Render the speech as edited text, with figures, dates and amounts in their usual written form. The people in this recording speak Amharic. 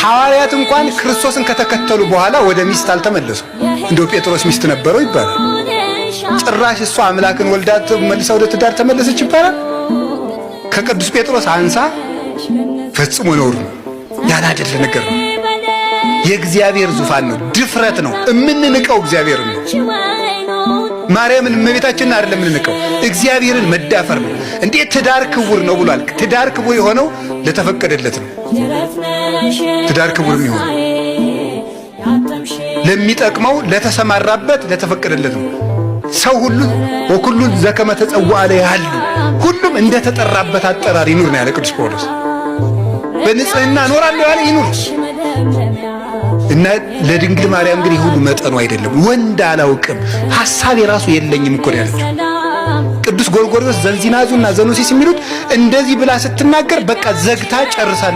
ሐዋርያት እንኳን ክርስቶስን ከተከተሉ በኋላ ወደ ሚስት አልተመለሱ። እንደው ጴጥሮስ ሚስት ነበረው ይባላል። ጭራሽ እሷ አምላክን ወልዳ መልሳ ወደ ትዳር ተመለሰች ይባላል። ከቅዱስ ጴጥሮስ አንሳ ፈጽሞ ነውር ነው፣ ያላደለ ነገር ነው። የእግዚአብሔር ዙፋን ነው፣ ድፍረት ነው። እምንንቀው እግዚአብሔርን ነው። ማርያምን እመቤታችንን አይደለም የምንንቀው፣ እግዚአብሔርን መዳፈር ነው። እንዴት ትዳር ክቡር ነው ብሏል። ትዳር ክቡር የሆነው ለተፈቀደለት ነው። ትዳር ክቡር የሚሆነው ለሚጠቅመው፣ ለተሰማራበት፣ ለተፈቀደለት ነው። ሰው ሁሉ ወኩሉ ዘከመ ተጸውዐ ያሉ ሁሉም እንደተጠራበት አጠራር ይኑር ነው ያለ ቅዱስ ጳውሎስ። በንጽህና እኖራለሁ ያለ ይኑር እና ለድንግል ማርያም ግን ሁሉ መጠኑ አይደለም። ወንድ አላውቅም ሐሳብ የራሱ የለኝም እኮ ነው ያለችው። ቅዱስ ጎርጎርዮስ ዘንዚናዙና ዘኑሲስ የሚሉት እንደዚህ ብላ ስትናገር በቃ ዘግታ ጨርሳለች።